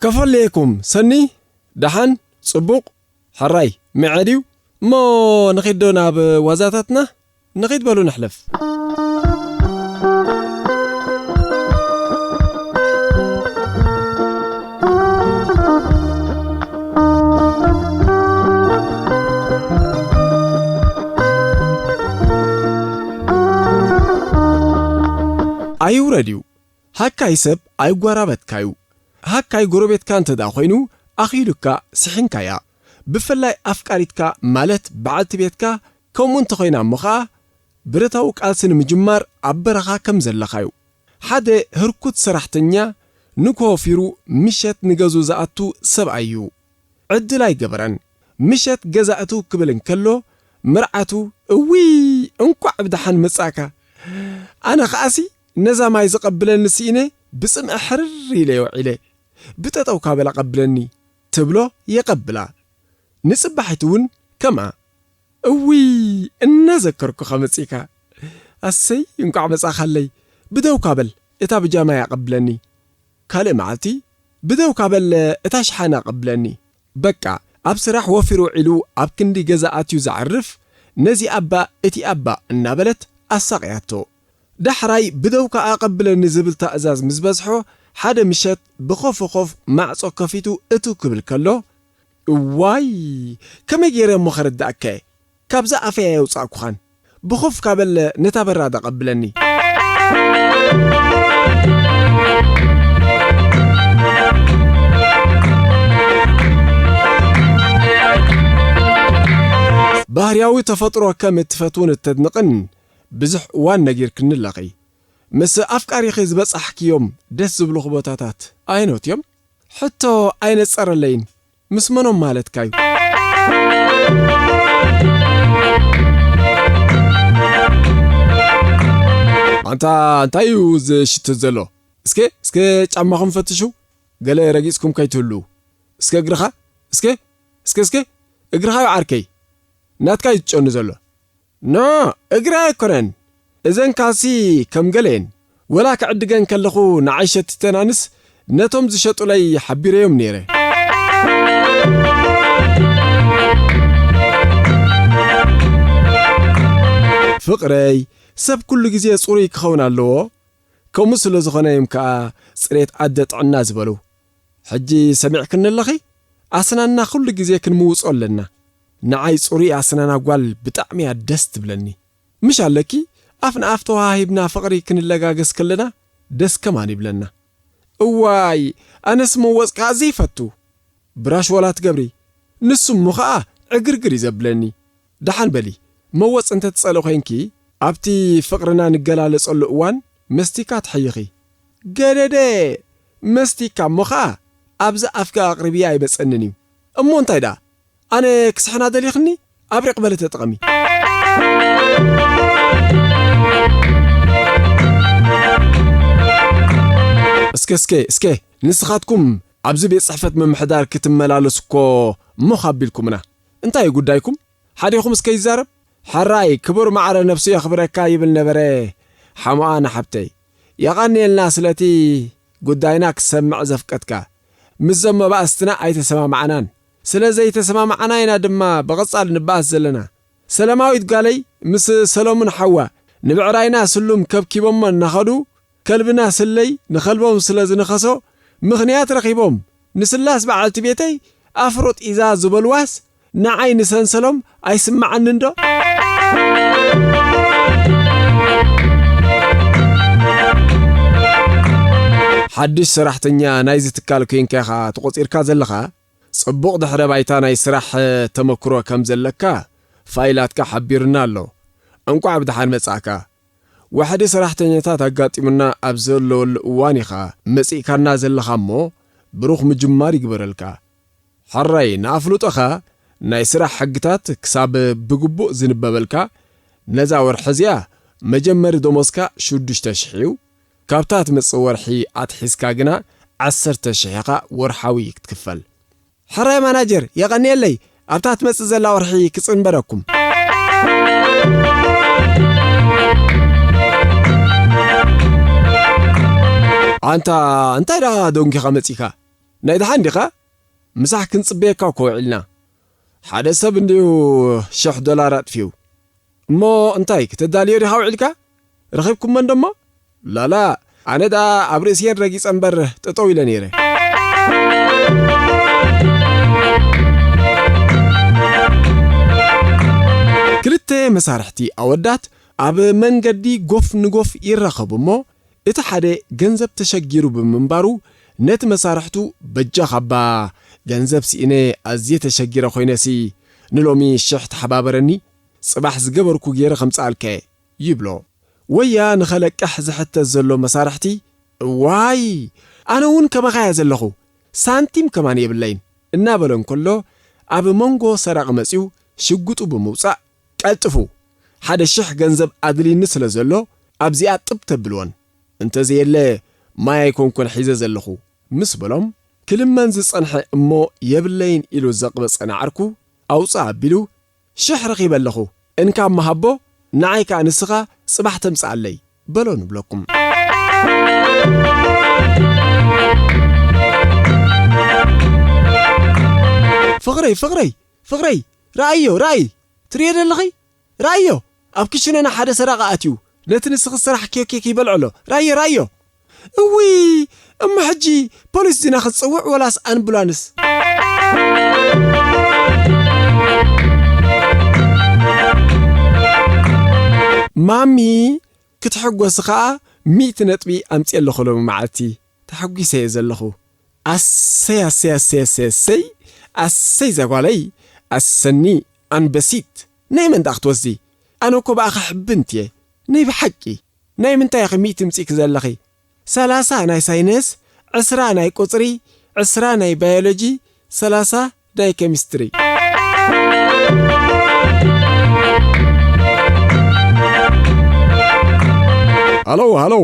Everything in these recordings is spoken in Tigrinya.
ከፈለየኩም ሰኒ፣ ደሓን፣ ጽቡቕ፣ ሕራይ፣ ምዐ ድዩ? እሞ ንኺድ ዶ ናብ ዋዛታትና? ንኺድ በሉ ንሕለፍ። ኣይውረድ እዩ። ሃካይ ሰብ ኣይጓራበትካዩ። ሃካይ ጎረቤትካ እንተ ደኣ ኮይኑ፣ ኣኺሉካ ስሒንካያ። ብፍላይ ኣፍቃሪትካ ማለት በዓልቲ ቤትካ ከምኡ እንተ ኾይና እሞ ኸኣ፣ ብረታዊ ቃልሲ ንምጅማር ኣብ በረኻ ከም ዘለኻዩ። ሓደ ህርኩት ሰራሕተኛ ንግሆ ፊሩ ምሸት ንገዝኡ ዝኣቱ ሰብኣይ እዩ። ዕድል ኣይገበረን። ምሸት ገዛ እትው ክብል እንከሎ፣ መርዓቱ፣ "እውይ፣ እንቋዕ ብደሓን መጻእካ። ኣነ ኸኣሲ ነዛ ማይ ዘቐብለኒ ስኢነ ብጽምኢ ሕርር ኢለ ውዒለ። ብጠጠውካ በል ኣቐብለኒ" ትብሎ፣ የቐብላ። ንጽባሒቱ እውን ከምኣ። "እውይ፣ እናዘከርኩኻ መጺእካ። ኣሰይ፣ እንቋዕ መጻእኻለይ። ብደውካ በል፣ እታ ብጃማይ ኣቐብለኒ።" ካልእ መዓልቲ፣ "ብደውካ በል፣ እታ ሸሓነ ኣቐብለኒ።" በቃ፣ ኣብ ስራሕ ወፊሩ ውዒሉ ኣብ ክንዲ ገዛ ኣትዩ ዘዕርፍ፣ ነዚ ኣባ፣ እቲ ኣባ እናበለት ኣሳቕያቶ። ዳሕራይ፣ "ብደውካ ኣቐብለኒ" ዝብል ታእዛዝ ምስ በዝሖ፣ ሓደ ምሸት ብኾፍ ኾፍ ማዕጾ ከፊቱ እትው ክብል ከሎ፣ "እዋይ፣ ከመይ ገይረ እሞ ከረድኣከ? ካብዛ ኣፈይ ኣየውጻእኩኻን። ብኾፍካ በል ነታ በራድ ኣቐብለኒ።" ባህርያዊ ተፈጥሮ ከም እትፈትውን እተድንቕን ብዙሕ እዋን ነጊርክኒ ኣለኺ። ምስ ኣፍቃሪኺ ዝበጻሕክዮም ደስ ዝብሉኺ ቦታታት ኣየኖት እዮም? ሕቶ ኣይነጸረለይን። ምስ መኖም ማለትካዩ? ኣንታ እንታይ እዩ ዝሽትት ዘሎ? እስከ፣ እስከ ጫማኹም ፈትሹ። ገለ ረጊጽኩም ከይትህልዉ። እስከ እግርኻ፣ እስከ፣ እስከ፣ እስከ እግርኻ እዩ ዓርከይ። ናትካ እዩ ዝጨኑ ዘሎ። ኖ፣ እግሪ ኣይኮነን። እዘን ካልሲ ከም ገለየን። ወላ ክዕድገን ከለኹ ንዓይ ሸቲተናንስ ነቶም ዝሸጡለይ ሓቢረዮም ነይረ። ፍቕረይ፣ ሰብ ኩሉ ግዜ ጽሩይ ክኸውን ኣለዎ። ከምኡ ስለ ዝኾነ እዮም ከኣ ጽሬት ኣደ ጥዕና ዝበሉ። ሕጂ ሰሚዕክኒ ኣለኺ? ኣስናንና ኩሉ ግዜ ክንምውጾ ኣለና። ንዓይ ጽሩይ ኣስናና ጓል ብጣዕሚ እያ ደስ ትብለኒ። ምሽ ኣለኪ? ኣፍ ንኣፍ ተዋሃሂብና ፍቕሪ ክንለጋገስ ከለና ደስ ከማን ይብለና። እዋይ፣ ኣነስ መወጽ ከኣ ዘይፈቱ። ብራሽ ወላ ትገብሪ። ንሱ እሞ ኸኣ ዕግርግር እዩ ዘብለኒ። ደሓን በሊ፣ መወጽ እንተ ትጸልኢ ኮይንኪ፣ ኣብቲ ፍቕርና ንገላለጸሉ እዋን መስቲካ ትሕይኺ። ገደደ! መስቲካ እሞ ኸኣ ኣብዚ ኣፍኪ ኣቕርብያ ኣይበጸንን እዩ። እሞ እንታይ ደኣ? ኣነ ክስሕና ደሊኽኒ? ኣብሪቕ በሊ ተጠቐሚ። እስከ፣ እስከ፣ እስከ፣ ንስኻትኩም ኣብዚ ቤት ጽሕፈት ምምሕዳር ክትመላለሱ እኮ ሞኽ ኣቢልኩምና። እንታይ እዩ ጉዳይኩም? ሓዲኹም እስከ ይዛረብ። ሕራይ፣ ክቡር ማዕረ ነብሱ የኽብረካ ይብል ነበረ ሓሞኣ ንሓብተይ። የቐንየልና ስለቲ ጉዳይና ክትሰምዕ ዘፍቀድካ። ምስዞም መባእስትና ኣይተሰማማዕናን። ስለ ዘይተሰማማዕና ኢና ድማ ብቐጻሊ ንበኣስ ዘለና። ሰለማዊት ጓለይ ምስ ሰለሙን ሓዋ ንብዕራይና ስሉም ከብኪቦሞ እናኸዱ፣ ከልብና ስለይ ንኸልቦም ስለ ዝነኸሶ ምኽንያት ረኺቦም ንስላስ በዓልቲ ቤተይ ኣፍሮ ጢዛ ዝበልዋስ ንዓይ ንሰንሰሎም ኣይስምዓንን ዶ? ሓድሽ ሰራሕተኛ ናይዚ ትካል ኮይንካ ኢኻ ተቖጺርካ ዘለኻ? ጽቡቕ ድሕረ ባይታ ናይ ስራሕ ተመክሮ ከም ዘለካ ፋይላትካ ሓቢሩና ኣሎ። እንቋዕ ብደሓን መጻእካ። ዋሕዲ ሰራሕተኛታት ኣጋጢሙና ኣብ ዘለወሉ እዋን ኢኻ መጺእካና ዘለኻ እሞ፣ ብሩኽ ምጅማር ይግበረልካ። ሕራይ ንኣፍልጦኻ ናይ ስራሕ ሕግታት ክሳብ ብግቡእ ዝንበበልካ፣ ነዛ ወርሒ እዚኣ መጀመሪ ደሞዝካ ሽዱሽተ ሽሕ እዩ። ካብታ ትመጽእ ወርሒ ኣትሒዝካ ግና ዓሰርተ ሽሕ ኢኻ ወርሓዊ ክትክፈል። ሕራይ ማናጀር፣ የቐንየለይ፣ ኣብታ ትመጽእ ዘላ ወርሒ ክጽንበረኩም። ኣንታ እንታይ ደኣ ደንጊኻ መጺኻ? ናይ ደሓን ዲኻ? ምሳሕ ክንጽበየካ እኮ ውዒልና። ሓደ ሰብ እንድዩ ሽሕ ዶላር ኣጥፊኡ። እሞ እንታይ፣ ክተዳልዮ ዲኻ ውዒልካ? ረኺብኩሞ እንዶ እሞ? ላላ፣ ኣነ ደኣ ኣብ ርእስየን ረጊጸ እምበር ጠጠው ኢለ ነይረ። ክልተ መሳርሕቲ ኣወዳት ኣብ መንገዲ ጎፍ ንጎፍ ይራኸቡ እሞ፣ እቲ ሓደ ገንዘብ ተሸጊሩ ብምንባሩ፣ ነቲ መሳርሕቱ፣ "በጃኻ እባ፣ ገንዘብ ስኢነ ኣዝየ ተሸጊረ ኮይነሲ፣ ንሎሚ ሽሕ ተሓባበረኒ፣ ጽባሕ ዝገበርኩ ገይረ ከምጽኣልከ" ይብሎ። ወያ ንኸለቅሕ ዝሕተት ዘሎ መሳርሕቲ፣ "እዋይ፣ ኣነ እውን ከማኻ እየ ዘለኹ፣ ሳንቲም ከማን የብለይን" እናበለ እንከሎ፣ ኣብ መንጎ ሰራቒ መጺኡ ሽጉጡ ብምውጻእ፣ "ቀልጥፉ፣ ሓደ ሽሕ ገንዘብ ኣድልይኒ ስለ ዘሎ፣ ኣብዚኣ ጥብ ተብልወን፣ እንተዘየለ ማይ ኣይኮንኩን ሒዘ ዘለኹ" ምስ በሎም፣ ክልመን ዝጸንሐ እሞ የብለይን ኢሉ ዘቕበጸ ንዓርኩ ኣውጽእ ኣቢሉ፣ "ሽሕ ረኺበ ኣለኹ፣ እንካ እሞ ሃቦ፣ ንዓይ ከኣ ንስኻ ጽባሕ ተምጽኣለይ" በሎ ንብለኩም። ፍቕረይ፣ ፍቕረይ፣ ፍቕረይ፣ ረኣዮ፣ ረኣይ፣ ትርእዮ ደለኺ? ረኣዮ፣ ኣብ ክሽነና ሓደ ሰራቒ ኣትዩ፣ ነቲ ንስኺ ዝሰራሕክዮ ኬክ ይበልዖ ኣሎ። ረኣዮ፣ ረኣዮ። እውይ፣ እሞ ሕጂ ፖሊስ ዲና ክትጽውዕ ወላስ ኣንቡላንስ? ማሚ፣ ክትሕጎሲ ኸኣ ሚእቲ ነጥቢ ኣምጽኤ ኣለኹ ሎሚ መዓልቲ። ተሓጒሰ እየ ዘለኹ። ኣሰይ፣ ኣሰይ፣ ኣሰይ፣ ኣሰይ፣ ኣሰይ፣ ኣሰይ፣ እዛ ጓለይ፣ ኣሰኒ፣ ኣንበሲት። ናይ መን ደኣ ክትወስዲ? ኣነ እኮ ብኣኺ ሕብንት እየ። ናይ ብሓቂ። ናይ ምንታይ ኢኺ ሚእቲ ምጺእኪ ዘለኺ? ሰላሳ ናይ ሳይንስ፣ ዕስራ ናይ ቁጽሪ፣ ዕስራ ናይ ባዮሎጂ፣ ሰላሳ ናይ ኬሚስትሪ። ሃሎ፣ ሃሎ፣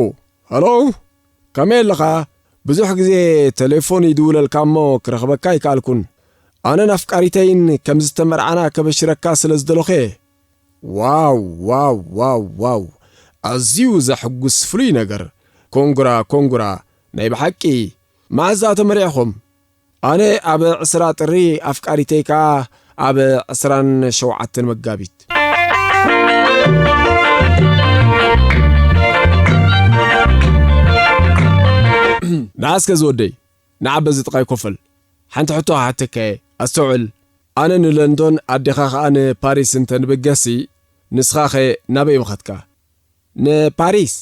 ሃሎ፣ ከመይ ኣለኻ? ብዙሕ ግዜ ቴሌፎን ይድውለልካ እሞ ክረኽበካ ኣይከኣልኩን። ኣነን ኣፍቃሪተይን ከም ዝተመርዓና ከበሽረካ ስለ ዝደለኹ እየ። ዋው፣ ዋው፣ ዋው፣ ዋው! ኣዝዩ ዘሕጉስ ፍሉይ ነገር። ኮንግራ፣ ኮንግራ! ናይ ብሓቂ! መዓዝ ደኣ ተመሪዕኹም? ኣነ ኣብ ዕስራ ጥሪ፣ ኣፍቃሪተይ ከኣ ኣብ ዕስራን ሸውዓተን መጋቢት። ንዓ እስከ ዝወደይ፣ ንዓ በዚ ጥቓይ ኮፈል። ሓንቲ ሕቶ ክሓተካ እየ፣ ኣስተውዕል። ኣነ ንለንዶን፣ ኣዴኻ ኸኣ ንፓሪስ እንተ ንብገስሲ፣ ንስኻኸ ናበይ ምኸድካ? ንፓሪስ።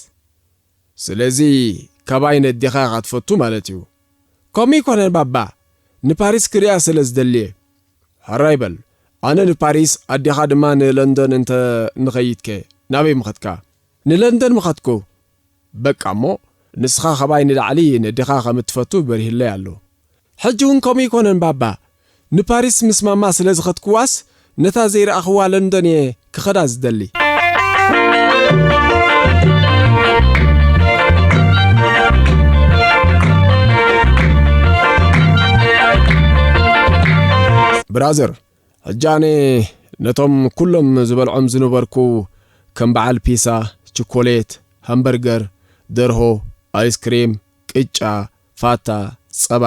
ስለዚ፣ ካባይ ነዴኻ ኢኻ ትፈቱ ማለት እዩ። ከምኡ ኣይኮነን ባባ፣ ንፓሪስ ክሪኣ ስለ ዝደሊ እየ። ሕራይ በል፣ ኣነ ንፓሪስ፣ ኣዴኻ ድማ ንለንደን እንተ ንኸይድከ፣ ናበይ ምኸድካ? ንለንደን ምኸድኩ። በቃ እሞ፣ ንስኻ ካባይ ንላዕሊ ነዴኻ ከም እትፈቱ በሪህለይ ኣሎ። ሕጂ እውን ከምኡ ኣይኮነን ባባ። ንፓሪስ ምስ ማማ ስለ ዝኸድክዋስ፣ ነታ ዘይረኣኽዋ ለንደን እየ ክኸዳ ዝደሊ። ብራዘር፣ ሕጂ ኣነ ነቶም ኩሎም ዝበልዖም ዝነበርኩ ከም በዓል ፒሳ፣ ችኮሌት፣ ሃምበርገር፣ ደርሆ፣ ኣይስክሬም፣ ቅጫ፣ ፋታ፣ ጸባ፣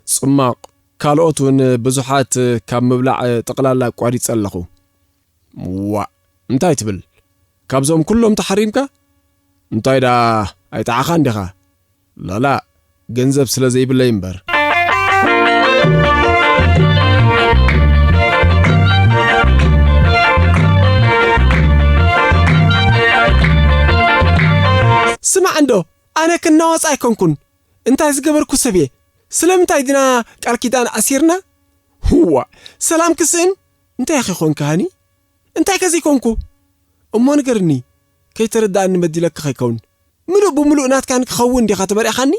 ጽማቕ፣ ካልኦት እውን ብዙሓት ካብ ምብላዕ ጠቕላላ ኣቋሪጸ ኣለኹ። ዋእ፣ እንታይ ትብል? ካብዞም ኩሎም ተሓሪምካ? እንታይ ደኣ ኣይጠዓኻን ዲኻ? ላላ፣ ገንዘብ ስለ ዘይብለይ እምበር። ስማዕ እንዶ፣ ኣነ ክናወጽ ኣይኮንኩን። እንታይ ዝገበርኩ ሰብ እየ? ስለምንታይ ዲና ቃል ኪዳን ኣሲርና? ህዋ፣ ሰላም ክስእን? እንታይ ኢኺ ኮንካ ሃኒ? እንታይ ከ ዘይኮንኩ? እሞ ንገርኒ፣ ከይተረዳእኒ መዲለካ ከይከውን። ምሉእ ብምሉእ ናትካ ንክኸውን ዲኻ ተመሪዕኻኒ?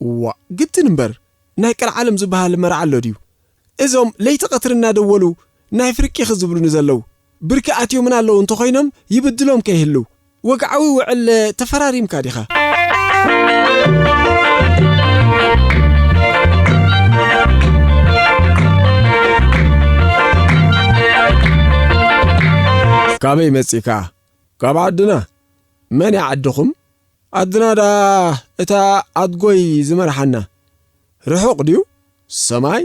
እዋእ፣ ግድን እምበር፣ ናይ ቀልዓለም ዝበሃል መርዓ ኣሎ ድዩ? እዞም ለይቲ ቀትሪ እናደወሉ ናይ ፍርቂኺ ዝብሉኒ ዘለዉ፣ ብርኪ ኣትዮምና ኣለዉ እንተኾይኖም ይብድሎም ከይህልው። ወግዓዊ ውዕል ተፈራሪምካ ዲኻ? ካበይ መጺእካ? ካብ ዓድና። መን እያ ዓድኹም? ዓድና ደኣ እታ ኣድጎይ ዝመርሓና። ርሑቕ ድዩ? ሰማይ?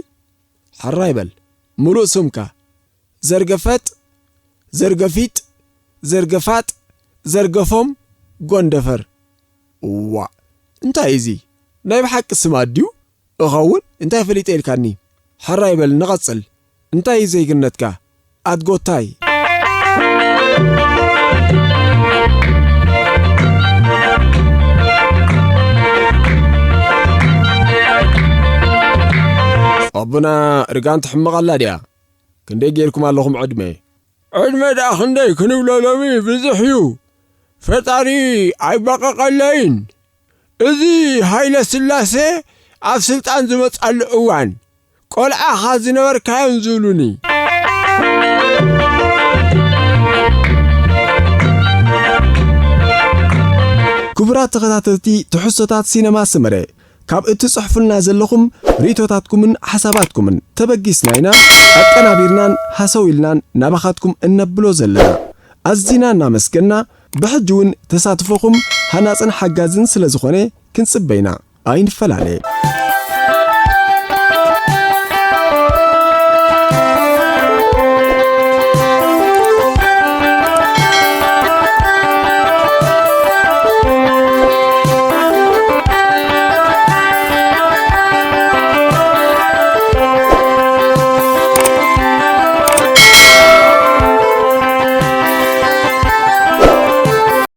ሕራይ በል። ምሉእ ስምካ። ዘርገፈጥ፣ ዘርገፊጥ፣ ዘርገፋጥ፣ ዘርገፎም፣ ጎንደፈር። እዋእ፣ እንታይ እዚ? ናይ ብሓቂ ስም ኣድዩ? እኸውን እንታይ ፈሊጠ ኢልካኒ? ሕራይ በል ንቐጽል። እንታይ እዩ ዜግነትካ? ኣድጎታይ። ኣቦና ርጋን ትሕመቕ ኣላ ድያ? ክንደይ ጌርኩም ኣለኹም ዕድመ? ዕድመ ደኣ ክንደይ ክንብሎ ሎሚ ብዙሕ እዩ። ፈጣሪ ኣይባቐቐለይን። እዚ ሃይለ ስላሴ ኣብ ስልጣን ዝመጻሉ እዋን ቆልዓ ኻ ዝነበርካዮን ዝብሉኒ። ክቡራት ተኸታተልቲ ትሕዝቶታት ሲነማ ሰመረ፣ ካብ እትጽሕፉልና ዘለኹም ርእይቶታትኩምን ሓሳባትኩምን ተበጊስና ኢና ኣቀናቢርናን ሃሰው ኢልናን ናባኻትኩም እነብሎ ዘለና። ኣዚና እናመስገና፣ ብሕጂ እውን ተሳትፎኹም ሃናጽን ሓጋዝን ስለ ዝኾነ ክንጽበ ኢና። ኣይንፈላለ።